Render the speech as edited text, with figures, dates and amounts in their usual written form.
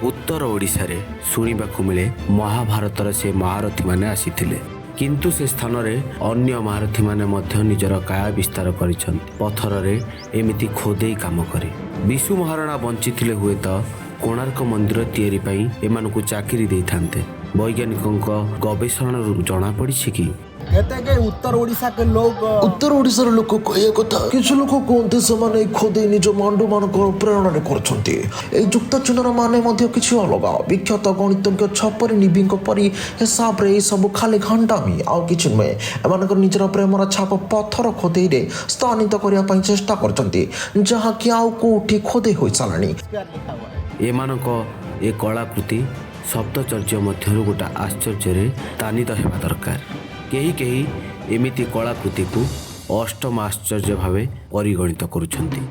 ଉତ୍ତର ଓଡ଼ିଶାରେ ଶୁଣିବାକୁ ମିଳେ ମହାଭାରତର ସେ ମହାରଥୀମାନେ ଆସିଥିଲେ। କିନ୍ତୁ ସେ ସ୍ଥାନରେ ଅନ୍ୟ ମହାରଥୀମାନେ ମଧ୍ୟ ନିଜର କାୟା ବିସ୍ତାର କରିଛନ୍ତି ପଥରରେ ଏମିତି ଖୋଦେଇ କାମ କରି। ବିଶୁ ମହାରଣା ବଞ୍ଚିଥିଲେ ହୁଏତ କୋଣାର୍କ ମନ୍ଦିର ତିଆରି ପାଇଁ ଏମାନଙ୍କୁ ଚାକିରି ଦେଇଥାନ୍ତେ। ବୈଜ୍ଞାନିକଙ୍କ ଗବେଷଣାରୁ ଜଣାପଡ଼ିଛି କି कहते हैं कि उत्तर उड़ीसा के लोग ଉତ୍ତର ଓଡ଼ିଶାର ଲୋକ କହିବା କଥା, କିଛି ଲୋକ କୁହନ୍ତି ସେମାନେ ଏଇ ଖୋଦେଇ ନିଜ ମାଣ୍ଡୁମାନଙ୍କ ପ୍ରେରଣାରେ କରୁଛନ୍ତି। ଏଇ ଯୁକ୍ତ ଚିହ୍ନର ମାନେ ମଧ୍ୟ କିଛି ଅଲଗା। ବିଖ୍ୟାତ ଗଣିତଜ୍ଞ ଛପରି ନିବିଙ୍କ ପରି ହିସାବରେ ଏଇ ସବୁ ଖାଲି ଘାଣ୍ଟାମି, ଆଉ କିଛି ନୁହେଁ। ଏମାନଙ୍କର ନିଜର ପ୍ରେମର ଛାପ ପଥର ଖୋଦେଇରେ ସ୍ଥାନିତ କରିବା ପାଇଁ ଚେଷ୍ଟା କରୁଛନ୍ତି, ଯାହାକି ଆଉ କୋଉଠି ଖୋଦେଇ ହୋଇସାରିଲାଣି। स्क्वायर लिखा हुआ है। ଏମାନଙ୍କ ଏ କଳାକୃତି ସପ୍ତଚର୍ଯ୍ୟ ମଧ୍ୟରୁ ଗୋଟେ ଆଶ୍ଚର୍ଯ୍ୟରେ ସ୍ଥାନିତ ହେବା ଦରକାର। କେହି କେହି ଏମିତି କଳାକୃତିକୁ ଅଷ୍ଟମ ଆଶ୍ଚର୍ଯ୍ୟ ଭାବେ ପରିଗଣିତ କରୁଛନ୍ତି।